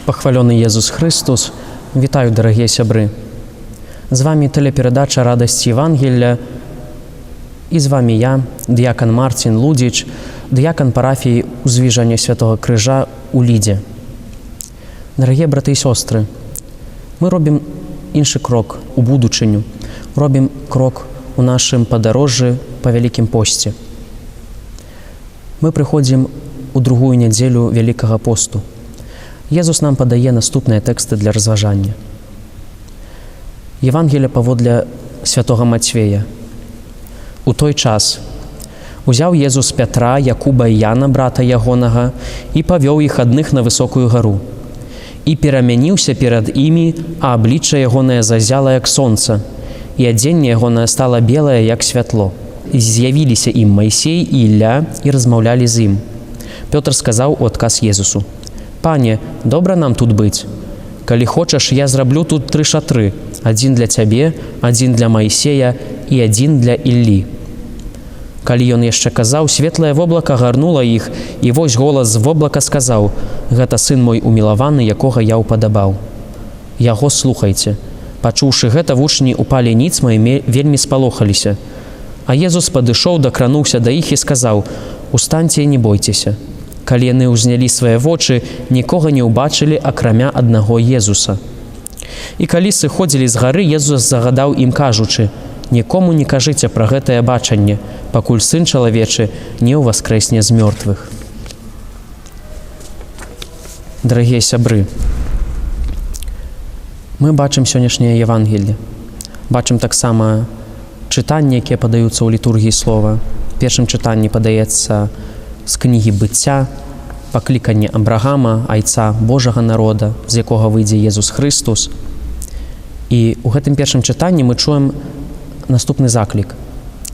Пахвалёны Езус Хрыстус, вітаю, дарагія сябры. З вами тэлеперадача «Радасць Евангелля» і з вами я, дыякан Марцін Лудзіч, дыякан парафіі Узвіжання Святого Крыжа у Лідзе. Дарагія браты і сёстры, мы робім іншы крок у будучыню, робім крок у нашым падарожжы па Вялікім посце. Мы прыходзім у другую нядзелю Вялікага посту. Езус нам падае наступныя тэксты для разважання. Евангелие паводле святого Мацвея. У той час узяў Езус Пятра, Якуба і Яна, брата ягонага, і павёў іх адных на высокую гару. І перамяніўся перад імі, а аблічча ягонае зазяла, як сонца, і адзенне ягонае стала белае, як святло. І з'явіліся ім Майсей і Ілля і размаўлялі з ім. Пётр сказаў у адказ Езусу: «Пане, добра нам тут быць. Калі хочаш, я зраблю тут тры шатры: адзін для цябе, адзін для Майсея і адзін для Іллі». Калі ён яшчэ казаў, светлае воблака гарнула іх, і вось голас з воблака сказаў: «Гэта сын мой умілаваны, якога я ўпадабаў. Яго слухайце». Пачуўшы гэта, вучні упалі ніцма і вельмі спалохаліся. А Езус падышоў, дакрануўся да іх і сказаў: «Устаньце і не бойцеся». Калі яны ўзнялі свае вочы, нікога не ўбачылі, акрамя аднаго Езуса. І калі сыходзілі з гары, Езус загадаў ім, кажучы: «Нікому не кажыце пра гэтае бачанне, пакуль Сын Чалавечы не ўваскрэсне з мёртвых». Дарагія сябры, мы бачым сённяшняе Евангелле. Бачым таксама чытанні, якія падаюцца ў літургіі слова. Першым чытанні падаецца з кнігі Быцця, пакліканне Абрагама, айца Божага народа, з якога выйдзе Езус Хрыстус. І ў гэтым першым чытанні мы чуем наступны заклік,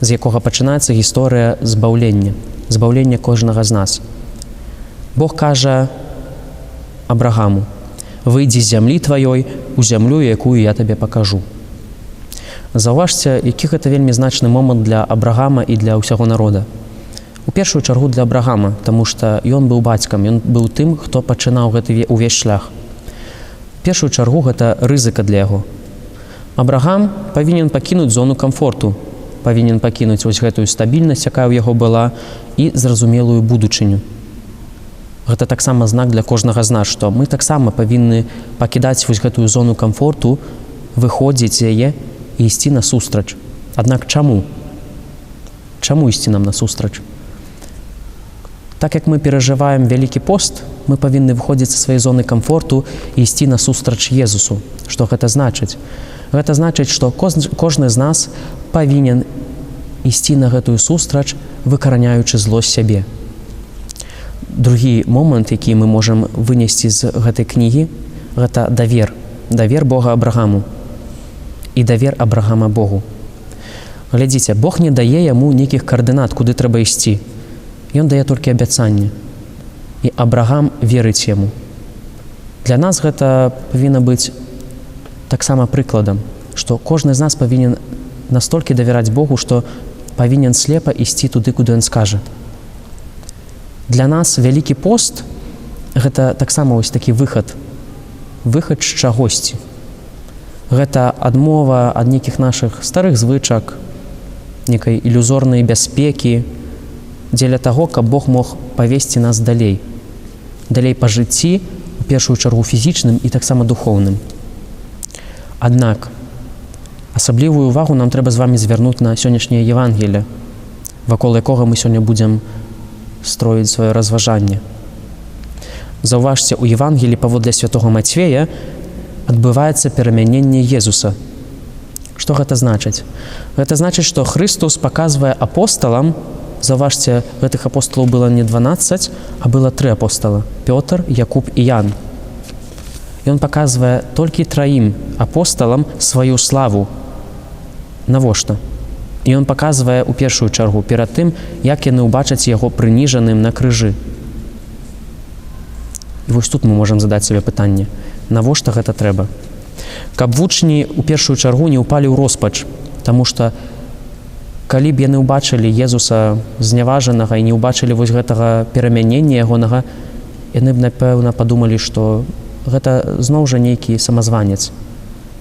з якога пачынаецца гісторыя збаўлення, збаўлення кожнага з нас. Бог кажа Абрагаму: «Выйдзі з зямлі тваёй у зямлю, якую я табе пакажу». Заўважце, які гэта вельмі значны момант для Абрагама і для ўсяго народа. У першую чаргу для Абрагама, таму што ён быў бацькам, ён быў тым, хто пачынаў гэты увесь шлях. У першую чаргу гэта рызыка для яго. Абрагам павінен пакінуць зону камфорту, павінен пакінуць вось гэтую стабільнасць, якая ў яго была, і зразумелую будучыню. Гэта таксама знак для кожнага з нас, што мы таксама павінны пакідаць вось гэтую зону камфорту, выходзіць з яе і ісці насустрач. Аднак чаму? Чаму ісці нам насустрач? Так як мы перажываем Вялікі пост, мы павінны выходзіць са сваёй зоны камфорту і ісці насустрач Езусу. Што гэта значыць? Гэта значыць, што кожны з нас павінен ісці на гэтую сустрач, выкараняючы зло з сябе. Другі момант, які мы можам вынесці з гэтай кнігі, гэта давер. Давер Бога Абрагаму і давер Абрагама Богу. Глядзіце, Бог не дае яму нейкіх каардынат, куды трэба ісці. Ён дае толькі абяцанне. І Абрагам верыць яму. Для нас гэта павінна быць таксама прыкладам, што кожны з нас павінен настолькі давяраць Богу, што павінен слепа ісці туды, куды ён скажа. Для нас Вялікі пост гэта таксама вось такі выхад, выхад з чагосьці. Гэта адмова ад нейкіх нашых старых звычак, некай ілюзорнай бяспекі, дзеля таго, каб Бог мог павесці нас далей. Далей па жыцці, у першую чаргу фізічным і таксама духоўным. Аднак асаблівую увагу нам трэба з вами звярнуць на сённяшняе Евангелле, вакол якога мы сёння будзем строіць сваё разважанне. Заўважце, у Евангелі паводле святого Мацвея адбываецца перамяненне Езуса. Што гэта значыць? Гэта значыць, што Хрыстус паказвае апосталам, заўважце, гэтых апосталаў было не 12, а было тры апостала: Пётр, Якуб і Ян. Ён паказвае толькі траім апосталам сваю славу. Навошта? І ён паказвае ў першую чаргу перад тым, як яны ўбачаць яго прыніжаным на крыжы. І вось тут мы можам задаць сабе пытанне: навошта гэта трэба? Каб вучні ў першую чаргу не ўпалі ў роспач, таму што калі б яны ўбачылі Езуса зняважанага і не ўбачылі вось гэтага перамянення ягонага, яны б, напэўна, падумалі, што Гэта зноў жа нейкі самазванец,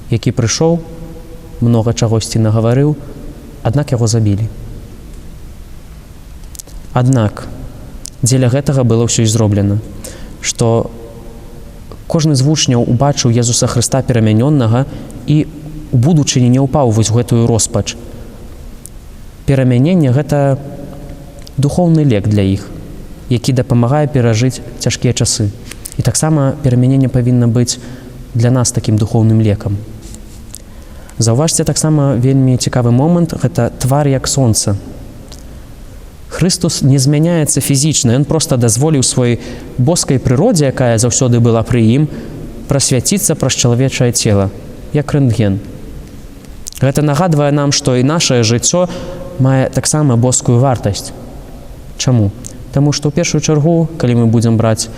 які прыйшоў, многа чагосьці нагаварыў, аднак яго забілі. Аднак дзеля гэтага было ўсё і зроблена, што кожны з вучняў убачыў Езуса Хрыста перамянённага і у будучыні не ўпаў вось у гэтую роспач. Перамяненне гэта духоўны лек для іх, які дапамагае перажыць цяжкія часы. І таксама перамяненне павінна быць для нас такім духоўным лекам. Заўважце таксама вельмі цікавы момант, гэта твар як сонца. Хрыстус не змяняецца фізічна, ён проста дазволіў сваёй боскай прыродзе, якая заўсёды была пры ім, прасвяціцца праз чалавечае цела, як рэнтген. Гэта нагадвае нам, што і нашае жыццё мае таксама боскую вартасць. Чаму? Таму што ў першую чаргу, калі мы будзем браць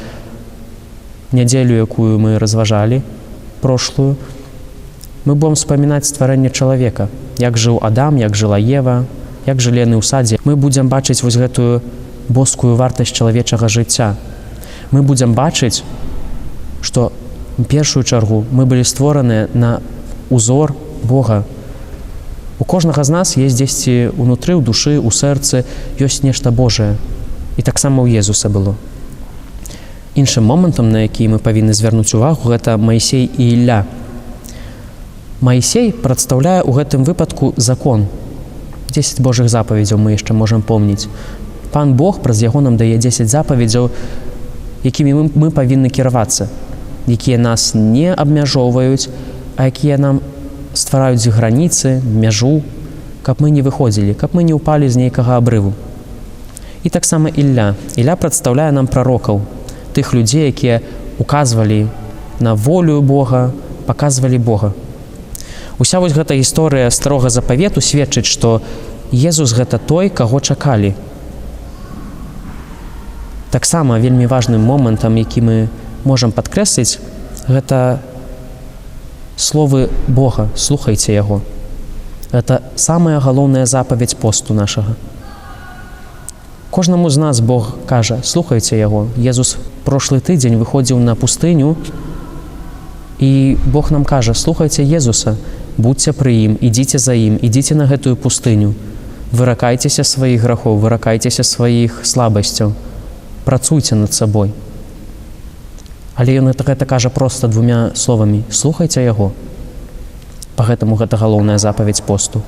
нядзелю, якую мы разважалі, прошлую, мы будем вспоминаць стварэнне чалавека, як жыў Адам, як жыла Ева, як жылі яны ў садзе. Мы будзем бачыць вось гэтую боскую вартасць чалавечага жыцця. Мы будзем бачыць, што ў першую чаргу мы былі створаныя на узор Бога. У кожнага з нас есть дзесьці унутры, ў душы, у сэрцы ёсць нешта Божае. І таксама ў Езуса было. Іншым момантам, на які мы павінны звярнуць увагу, гэта Майсей і Ілля. Майсей прадстаўляе ў гэтым выпадку закон. 10 Божых запаведзяў мы яшчэ можам помніць. Пан Бог праз яго нам дае 10 запаведзяў, якімі мы павінны кіравацца, якія нас не абмяжоўваюць, а якія нам ствараюць граніцы, мяжу, каб мы не выходзілі, каб мы не ўпалі з нейкага абрыву. І таксама Ілля. Ілля прадстаўляе нам прарокаў, тых людзей, якія указвалі на волю Бога, паказвалі Бога. Уся вось гэта гісторыя Старога Запавету сведчыць, што Езус гэта той, каго чакалі. Таксама вельмі важным момантам, які мы можам падкрэсліць, гэта словы Бога, слухайце яго. Это самая галоўная запаведзь посту нашага. Кожнаму з нас Бог кажа: слухайце яго. Езус прошлы тыдзень выходзіў на пустыню, і Бог нам кажа: слухайце Езуса, будзьце пры ім, ідзіце за ім, ідзіце на гэтую пустыню, выракайцеся сваіх грахоў, выракайцеся сваіх слабасцяў, працуйце над сабой. Але ён гэта кажа проста двумя словамі: слухайце яго. Па гэтаму гэта галоўная запаведзь посту.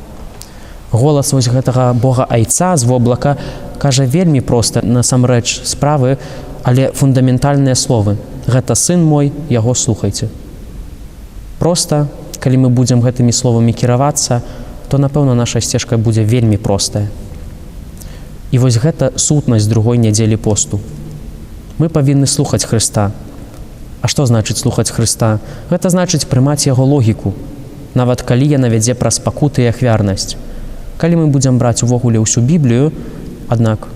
Голас вось гэтага Бога Айца з воблака кажа вельмі проста насамрэч справы, але фундаментальныя словы: гэта сын мой, яго слухайце. Проста, калі мы будзем гэтымі словамі кіравацца, то, напэўна, наша сцежка будзе вельмі простая. І вось гэта сутнасць другой нядзелі посту. Мы павінны слухаць Хрыста. А што значыць слухаць Хрыста? Гэта значыць прымаць яго логіку, нават калі яна вядзе праз пакуты і ахвярнасць. Калі мы будзем браць увогуле ўсю Біблію, аднак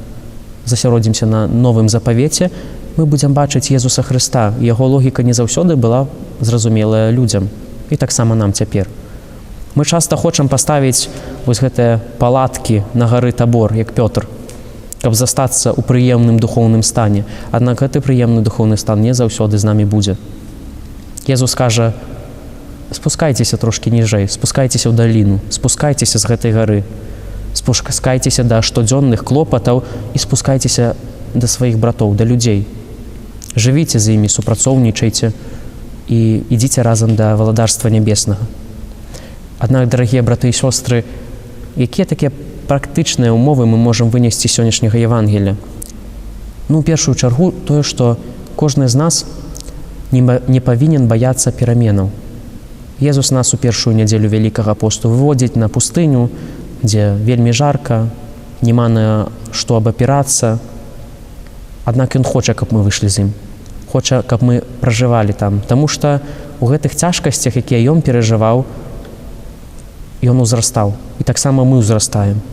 засяродзімся на Новым Запавеце, мы будзем бачыць Езуса Хрыста. Яго логіка не заўсёды была зразумелая людзям, і таксама нам цяпер. Мы часта хочам паставіць вось гэтыя палаткі на гары Табор, як Пётр, каб застацца ў прыемным духоўным стане. Аднак гэты прыемны духоўны стан не заўсёды з намі будзе. Езус кажа: спускайцеся трошкі ніжэй, спускайцеся ў даліну, спускайцеся з гэтай гары, спускайцеся да штодзённых клопатаў і спускайцеся да сваіх братоў, да людзей. Жывіце з імі, супрацоўнічайце і ідзіце разам да Валадарства Нябеснага. Аднак, дарагія браты і сёстры, якія такія практычныя умовы мы можам вынесці сённяшняга Евангеля? Ну, у першую чаргу тое, што кожны з нас не павінен баяцца пераменаў. Езус нас у першую нядзелю Вялікага посту выводзіць на пустыню, дзе вельмі жарка, няма на што абапірацца. Аднак ён хоча, каб мы выйшлі з ім. Хоча, каб мы пражывалі там. Таму што у гэтых цяжкасцях, якія ён перажываў, ён узрастаў. І таксама мы ўзрастаем.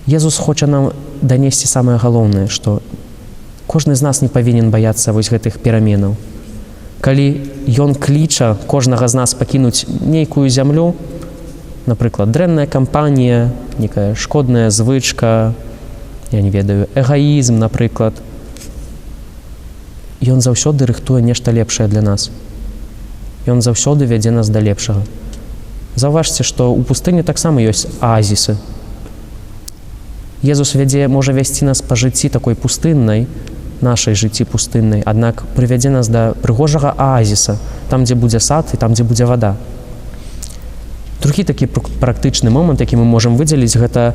Езус хоча нам данесці самае галоўнае, што кожны з нас не павінен баяцца вось гэтых пераменаў. Калі ён кліча кожнага з нас пакінуць нейкую зямлю, напрыклад, дрэнная кампанія, некая шкодная звычка, я не ведаю, эгоізм, напрыклад, Ён заўсёды рыхтуе нешта лепшае для нас. Ён заўсёды вядзе нас да лепшага. Заўважце, што ў пустыні таксама ёсць аазісы. Езус вядзе, можа вясці нас па жыцці такой пустыннай, нашай жыцці пустыннай, аднак прывядзе нас да прыгожага аазіса, там, дзе будзе сад і там, дзе будзе вада. Другі такі практычны момант, які мы можам выдзеліць, гэта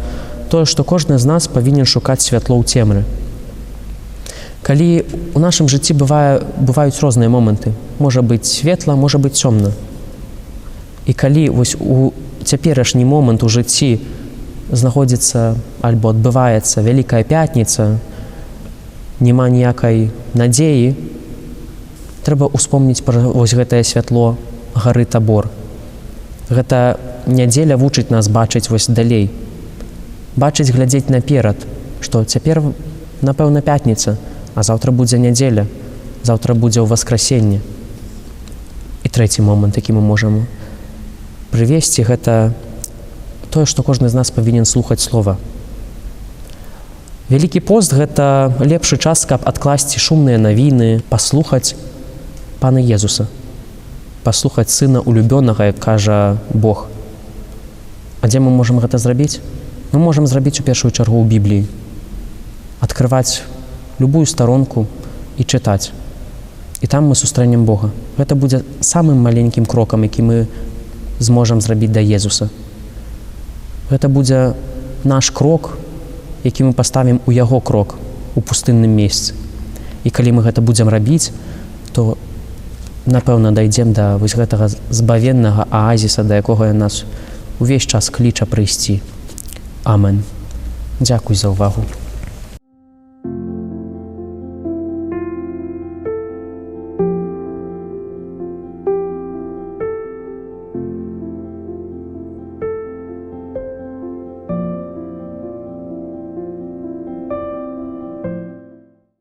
тое, што кожны з нас павінен шукаць святло ў цемры. Калі у нашым жыцці бываюць розныя моманты, можа быць светла, можа быць цёмна. І калі вось у цяперашні момант у жыцці знаходзіцца альбо адбываецца Вялікая пятніца, няма ніякай надзеі, трэба ўспомніць пра вось гэтае святло гары Табор. Гэта нядзеля вучыць нас бачыць вось далей, бачыць, глядзець наперад, што цяпер, напэўна, пятніца, а заўтра будзе нядзеля, заўтра будзе ў васкрасенне. І трэці момант, які мы можам прывесці, гэта тое, што кожны з нас павінен слухаць слова. Вялікі пост гэта лепшы час, каб адкласці шумныя навіны, паслухаць Пана Езуса, паслухаць сына улюбёнага, як кажа Бог. А дзе мы можам гэта зрабіць? Мы можам зрабіць у першую чаргу ў Бібліі. Адкрываць любую старонку і чытаць. І там мы сустрэнем Бога. Гэта будзе самым маленькім крокам, які мы зможам зрабіць да Езуса. Гэта будзе наш крок, які мы паставім у яго крок у пустынным месцы. І калі мы гэта будзем рабіць, то напэўна дайдзем да вось гэтага збавеннага аазіса, да якога ён нас увесь час кліча прыйсці. Амен. Дзякуй за ўвагу.